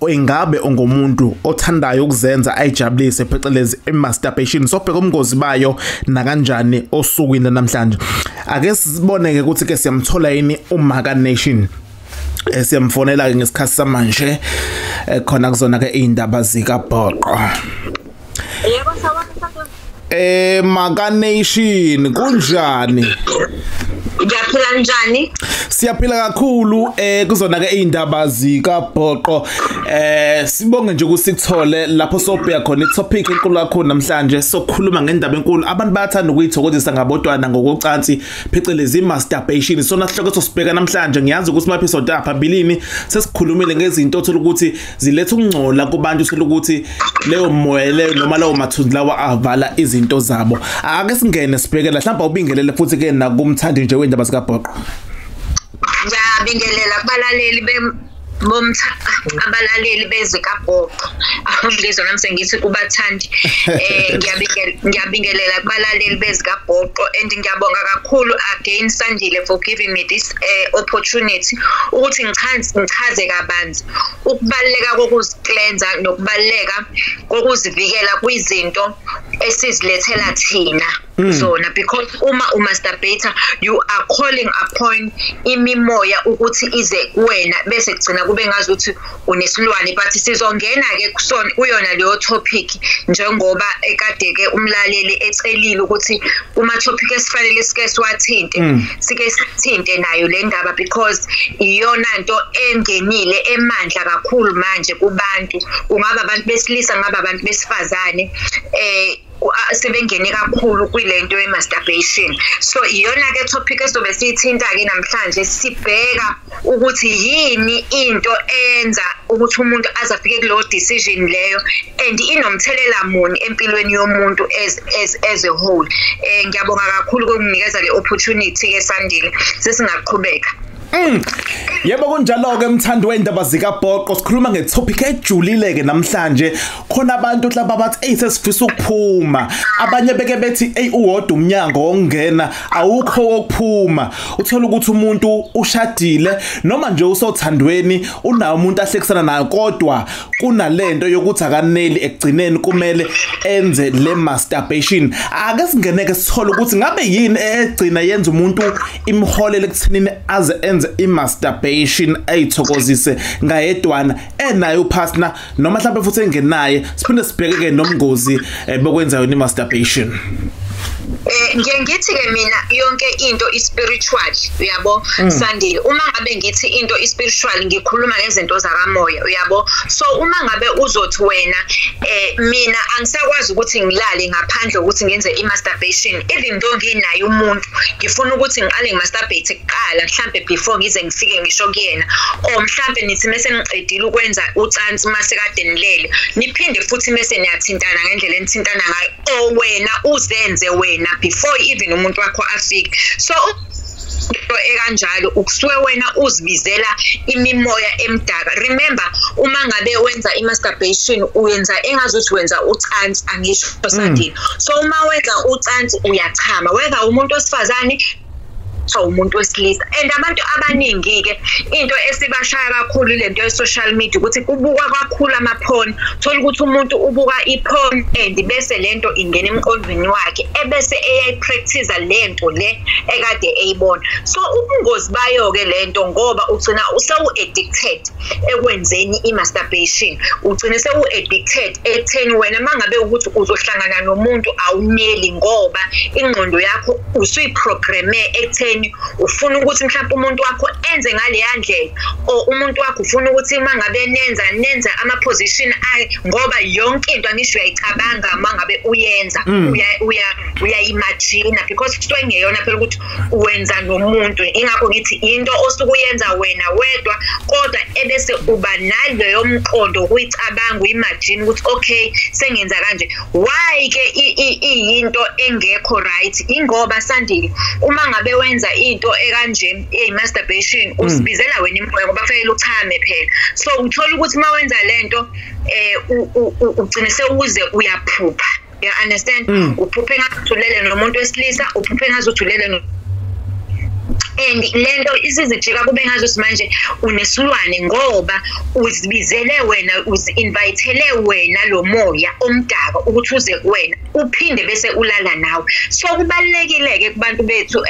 Ingabe ungumuntu othandayo ukuzenza ayijabulise, phecelezi i-masturbation? Sobheka ubungozi bayo nakanjani osukwini namhlanje. Ake sibone ke ukuthi ke siyamthola yini uMaka Nation. Siyamfonela ke ngesikhathi samanje khona kuzona ke indaba zikaBhoqo. Yebo, sawubona. Maka Nation, kunjani? Ngiyaphila, njani? Siyaphila kakhulu kuzona ke indaba zikaBhoqo. Sibonge nje ukuthi sikuthole lapho sobheka khona i-topic enkulu kakhulu namhlanje. Sokhuluma ngendaba enkulu, abantu bayathanda ukuyithokozisa ngabodwana ngokocansi, phecelezi i-masturbation. Sona sihloko sosibheka namhlanje. Ngiyazi ukuthi ma episode aphambilini sesikhulumile ngezinto othola ukuthi ziletha ukungcola kubantu, uthola ukuthi leyo moya leyo noma lawo mathunzi lawa avala izinto zabo. Ake singene sibheke la, mhlawumbe ubingelele futhi ke nakumthandi nje wendaba zikaBhoqo. Ngiyabingelela kubalaleli bomtha, abalaleli bezikaBhoqo. Ngizwa nami sengithi kubathandi. Ngiyabingelela kubalaleli bezikaBhoqo and ngiyabonga kakhulu again, Sandile, for giving me this opportunity ukuthi ngichaze kabanzi ukubaluleka kokuzicleansa nokubaluleka kokuzivikela kwizinto esizilethela thina zona, because uma umasturbate you are calling upon imimoya ukuthi ize kuwena, bese kugcina kube ngazuthi unesilwane. But sizongena ke kusona, kuyona leyo topic, njengoba ekade ke umlaleli ecelile ukuthi kuma topic esifanele sike siwathinte, sike sithinte nayo le ndaba, because iyona nto engenile emandla kakhulu manje kubantu, kungaba abantu besilisa, ngaba abantu besifazane, sebengene kakhulu kwilento ye-masturbation. So iyona ke topic esobe siyithinta ke namhlanje, sibheka ukuthi yini into eyenza ukuthi umuntu aze afike kuleyo decision leyo and inomthelela muni empilweni yomuntu as a whole. Ngiyabonga kakhulu ukunginikeza le opportunity ke, Sandile. Sesingaqhubeka. Yebo, kunjalo ke, mthandi wendaba zikaBhoqo. Sikhuluma ngetopic ejulile ke namhlanje. Khona abantu mhlawumbe bathi, "Hey, sesifisa ukuphuma." Abanye beke bethi, "Hey, uwodwa umnyango ongena, awukho wokuphuma." Uthola ukuthi umuntu ushadile noma nje usothandweni, unawo umuntu ahlekisana naye, kodwa kunalento yokuthi akaneli, ekugcineni kumele enze le masturbation. Ake singeneke sithole ukuthi ngabe yini egcina yenza umuntu imholele ekuthenini aze enze i-masturbation, ayithokozise ngayedwana enayo upartner noma mhlawumbe futhi engenaye. Siphinde sibheke ke nomngozi bokwenza yona i-masturbation. Ngiye ngithi ke mina yonke into i-spiritual, uyabo, Sandile. Uma ngabe ngithi into i-spiritual, ngikhuluma ngezinto zakamoya, uyabo. So uma ngabe uzothi wena, "Mina angisakwazi ukuthi ngilale ngaphandle ukuthi ngenze i-masturbation, even though nginaye umuntu, ngifuna ukuthi ngiqale ngimasturbate kuqala mhlambe before ngize ngifike ngisho kuyena," or mhlambe nithi mase niqedile ukwenza ucansi, mase kade nilele, niphinde futhi mase niyathintana ngendlela enithintana ngayo, or wena uzenze wena before even umuntu wakho afike, so into ekanjalo ukusuke wena uzibizela imimoya emdaka. Remember, uma ngabe wenza i-masturbation, uyenza engazuthi wenza ucansi, angisho, Sandile? So uma wenza ucansi uyachama, whether umuntu wesifazane, so umuntu wesilisa. And abantu abaningi-ke, into esibashaya kakhulu lento ye-social media, ukuthi kubukwa kakhulu ama-porn. Thola ukuthi umuntu ubuka i-porn and bese lento ingena emqondweni wakhe, ebese eyayipractice lento le ekade eyibona. So ubungozi bayo-ke lento, ngoba ugcina sewu-addicted ekwenzeni i-masturbation, ugcine sewu-addicted ekutheni wena uma ngabe ukuthi uzohlangana nomuntu awuneli, ngoba ingqondo yakho usuyiprograme ekutheni ufuna ukuthi mhlawumbe umuntu wakho enze ngaleya ndlela, or umuntu wakho ufuna ukuthi uma ngabe nenza ama-position ayo, ngoba yonke into, angisho, uyayicabanga uma ngabe uyenza, uyayi-imagine, because kusuke kungeyona phela ukuthi wenza nomuntu. Ingakho ngithi into osuke uyenza wena wedwa, kodwa ebese uba naleyo mqondo ukuyicabanga, uyi-imagine ukuthi okay, sengenza kanje. Why ke iyinto engekho right? Ingoba, Sandile, uma ngabe wenza into ekanje eyi-masturbation, usibizela wena imoya, ngoba kufanele uchame phela. So uthola ukuthi uma wenza lento ugcine sewuze uyaphupha, you understand? Uphuphe ngathi ulele nomuntu wesilisa, uphuphe ngathi ulele And lento isizijika kube ngazuthi manje unesilwane, ngoba uzibizele wena, uzi-invitele wena lo moya omdaka ukuthi uze kuwena uphinde bese ulala nawe. So kubalulekile-ke kubantu bethu,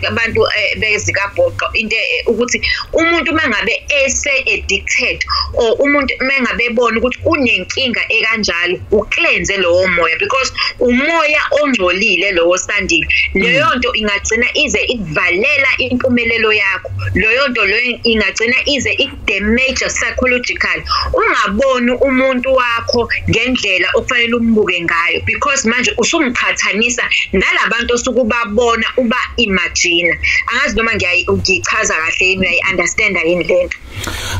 abantu bezikabhoqo, into ukuthi umuntu uma ngabe ese-addicted or umuntu uma ngabe ebona ukuthi unenkinga ekanjalo, u-cleanse lowo moya, because umoya ongcolile lowo, Sandile. Leyo nto ingagcina ize ikuvalela impumelelo yakho, leyo nto leyo ingagcina ize iku-damage psychological, ungaboni umuntu wakho ngendlela okufanele umbuke ngayo, because manje usumqhathanisa nalabantu osukubabona uba imagine. Angazi noma ngiyichaza kahle yini, uyayi-understanda yini lento?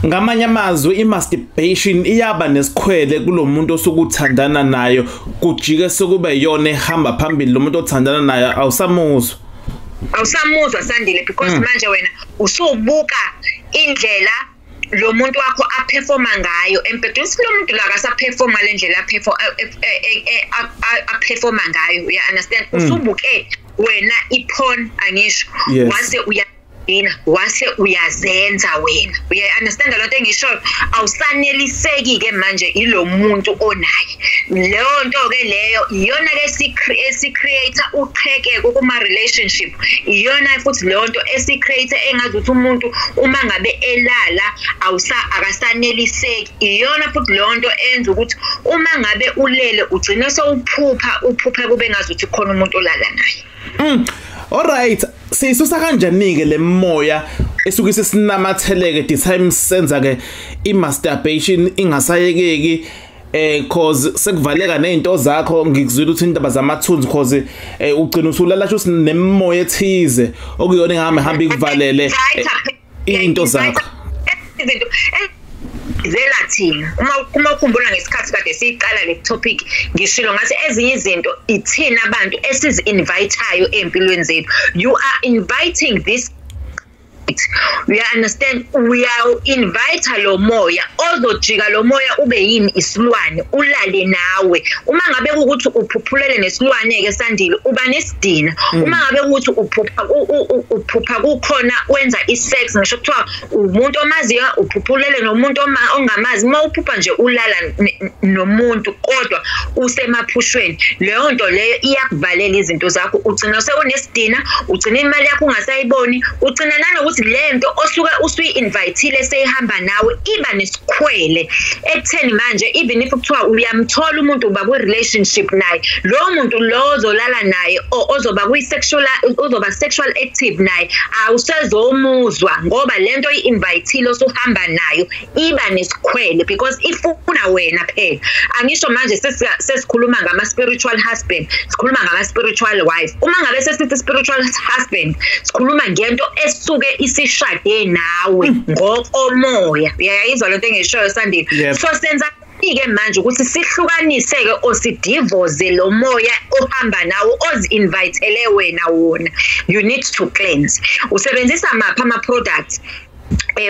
Ngamanye amazwi, i-masturbation iyaba nesikhwele kulo muntu osukuthandana nayo, kujike sekube iyona ehamba phambili, lo muntu othandana nayo awusamuzwa. Awusamuzwa, Sandile, because manje wena usubuka indlela lo muntu wakho aperforma ngayo empedweni. Lo muntu la akasaperforma le ndlela aperforma ngayo, uya understand? Usubuke wena iporn, angisho? Wase uya yina, wase uyazenza wena, uya understand lento engishoyo? Awusaneliseki ke manje ilo muntu onaye. Leyo nto ke leyo iyona ke esi-create uqhekeko kuma relationship, iyona futhi leyo nto esi-create engazi ukuthi umuntu uma ngabe elala awusa akasaneliseki. Iyona futhi leyo nto enza ukuthi uma ngabe ulele ugcine sewuphupha, uphuphe kube ngazuthi khona umuntu olala naye. Alright, siyisusa kanjani ke lemoya esuke sesinamatheleke the time senza ke i-masturbation ingasayekeki, cause sekuvaleka nezinto zakho? Ngikuzwile ukuthi indaba zamathunzi, cause ugcina usulala sho nemoya ethize okuyona engahamba ihamba ikuvalele into zakho. Izinto zela thina, uma ukhumbula ngesikhathi kade siyiqala le topic, ngishilo ngathi ezinye izinto ithina abantu esizi-invite-ayo ey'mpilweni zethu. You are inviting this, you understand? Uya-invite lo moya ozojika lo moya ube yini? Isilwane, ulale nawe. Uma ngabe kuwukuthi uphuphulele nesilwane-ke, Sandile, uba nesidina. Uma ngabe kuwukuthi uphupha kukhona wenza i-sex, ngisho kuthiwa umuntu omaziyo, uphuphulele nomuntu ongamazi, uma uphupha nje ulala nomuntu kodwa usemaphushweni, leyo nto leyo iyakuvalela izinto zakho. Ugcina sewunesidina, ugcina imali yakho ungasayiboni, ugcina nanokuthi le nto osuke usuyi-invite-ile seyihamba nawe iba nesikhwele ekutheni manje even if kuthiwa uyamthola umuntu, uba kwi-relationship naye, lowo muntu lo ozolala naye or ozoba kwi-sexual, ozoba sexual active naye, awusezomuzwa, ngoba lento i-invite-ile osuhamba nayo iba nesikhwele because ifuna wena phela. Angisho manje sesikhuluma ngama-spiritual husband, sikhuluma ngama-spiritual wife. Uma ngabe sesithi spiritual husband, sikhuluma ngento esuke isishade nawe ngokomoya. Uyayizwa lento engishoyo, Sandile? Yep. So senza ke manje ukuthi sihlukanise-ke or sidivorce lo moya ohamba nawo ozi-invitele wena wona. You need to cleanse. Usebenzisa maphi ama-products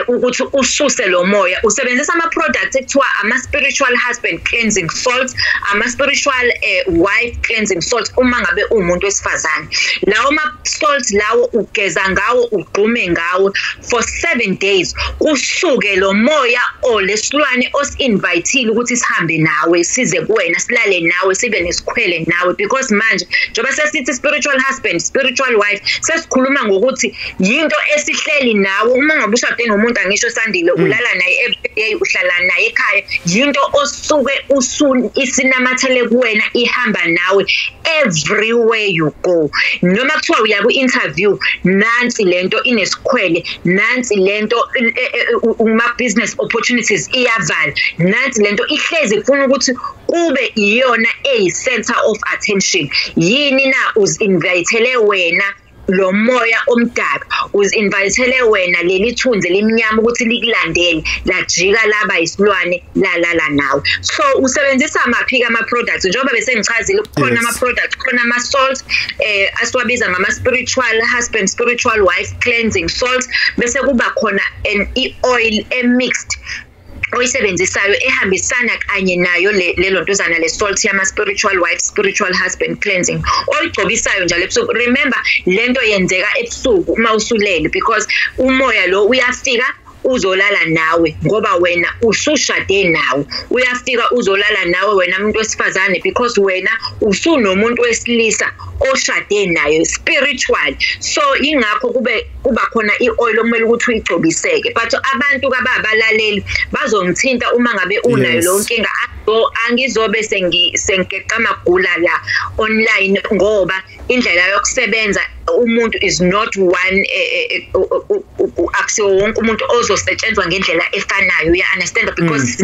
ukuthi ususe lo moya? Usebenzisa ama products ekuthiwa ama spiritual husband cleansing salt, ama spiritual wife cleansing salt uma ngabe uwumuntu wesifazane. Lawo ma salt lawo ugeza ngawo, ugqume ngawo for 7 days, kusuke lo moya or lesilwane osi-invitile ukuthi sihambe nawe, size kuwena, silale nawe, sibe nesikhwele nawe, because manje njengoba sesithi spiritual husband, spiritual wife, sesikhuluma ngokuthi yinto esihleli nawe. Uma ngabe ushade nomuntu, angisho, Sandile, ulala naye everyday, uhlala naye ekhaya, yinto osuke isinamathele kuwena, ihamba nawe everywhere you go. Noma kuthiwa uya ku-interview, nansi lento inesikhwele, nansi lento uma business opportunities iyavala, nansi lento ihlezi ifuna ukuthi kube iyona eyi-center of attention. Yini na? Uzi-invitele wena lo moya omdaka, uzi-invitele wena leli thunzi elimnyama ukuthi likulandele, lajika laba isilwane, lalala nawe. So usebenzisa maphi ama-products? Njengoba bese ngichazile, kukhona ama-products, kukhona ama-salt asiwabiza ngama-spiritual husband, spiritual wife cleansing salt, bese kuba khona an i-oil e-mixed oyisebenzisayo ehambisana kanye nayo le lontuzana le salt yama spiritual wife, spiritual husband cleansing oyigcobisayo njalo ebusuku. Remember, lento yenzeka ebusuku uma usulele, because umoya lo uyafika uzolala nawe ngoba wena usushade nawe. Uyafika uzolala nawe wena umuntu wesifazane, because wena usunomuntu wesilisa oshade naye spiritual. So ingakho kuba khona i-oil okumele ukuthi uyigcobiseke. But abantu kababalaleli bazongithinta uma ngabe unayo leyo nkinga. Angizobe sengigeqa amagula la online, ngoba indlela yokusebenza umuntu is not one, akusiwo wonke umuntu ozosetshenzwa ngendlela efanayo, you understand, because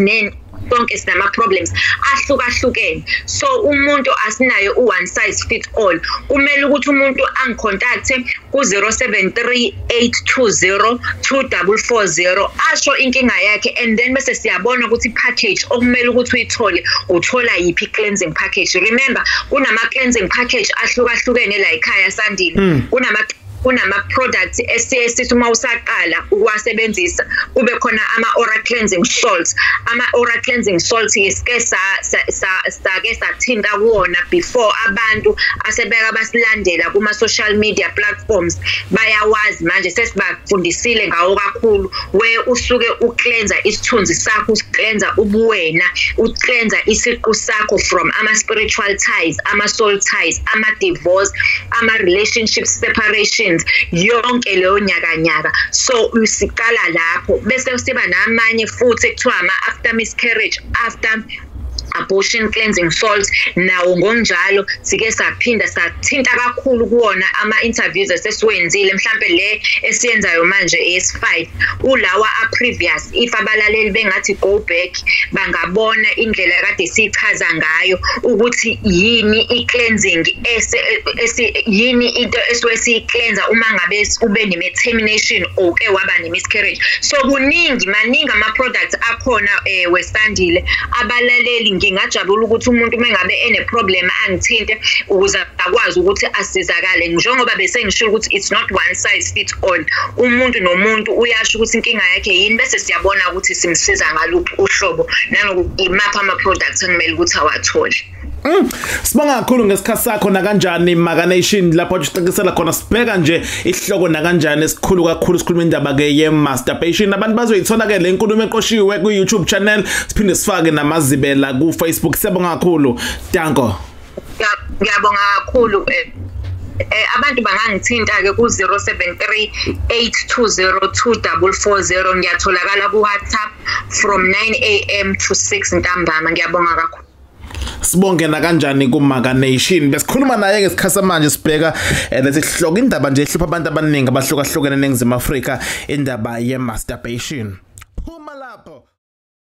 sonke sinama problems ahlukahlukene. So umuntu asinayo u-one size fit all. Kumele ukuthi umuntu angicontacte ku-073 820 2440, asho inkinga yakhe, and then bese siyabona ukuthi i-package okumele ukuthi uyithole, uthola yiphi cleansing package. Remember, kunama cleansing package ahlukahlukene la ekhaya, Sandile. Kunama products esithi uma usaqala ukuwasebenzisa kube khona ama aura cleansing salts. Ama aura cleansing salts isike sake sathinta kuwona before, abantu asebeka basilandela kuma social media platforms bayawazi manje, sesibafundisile ngawo kakhulu, where usuke ucleansa isithunzi sakho, ucleansa ubuwena, ucleansa isiqu sakho from ama spiritual ties, ama soul ties, ama divorce, ama relationship separation, yonke leyo nyakanyaka. So usiqala lapho, bese siba namanye futhi ekuthiwa ama after miscarriage, after abortion cleansing salt, nawo ngokunjalo sike saphinda sathinta kakhulu kuwona ama interviews esesiwenzile, mhlambe le esiyenzayo manje es5 ulawa a previous. If abalaleli bengathi go back, bangabona indlela kade sichaza ngayo ukuthi yini i cleansing, yini into esuke siyicleansa uma ngabe ube ne termination oke waba ne miscarriage. So kuningi, maningi ama products akhona wesandile. Abalaleli ngingajabula ukuthi umuntu mengabe ene problem angithinte ukuze akwazi ukuthi asizakale, njengoba bese ngisho ukuthi it's not one size fits all. Umuntu nomuntu uyasho ukuthi inkinga yakhe yini, bese siyabona ukuthi simsiza ngaluphi uhlobo nanokuimapha ama products ekumele ukuthi awathole. Sibonga kakhulu ngesikhathi sakho nakanjani Maka Nation, lapho usiqinisa khona sibheka nje isihloko nakanjani esikhulu kakhulu, sikhuluma indaba ke ye masturbation. Abantu bazoyithola ke le nkulumo eqoshiwe ku YouTube channel, siphinde sifake namazibela ku Facebook. Siyabonga kakhulu, danko. Ngiyabonga kakhulu. Abantu bangangithinta ke ku 073 820 2440. Ngiyatholakala ku WhatsApp from 9 AM to 6 ntambama. Ngiyabonga kakhulu. Sibonge nakanjani kuMaka Nation. Besikhuluma naye ngesikhathi manje sibheka lesihloko, indaba nje ehlupha abantu abaningi abahlukahlukene eNingizimu Afrika, indaba ye masturbation. Phuma lapho.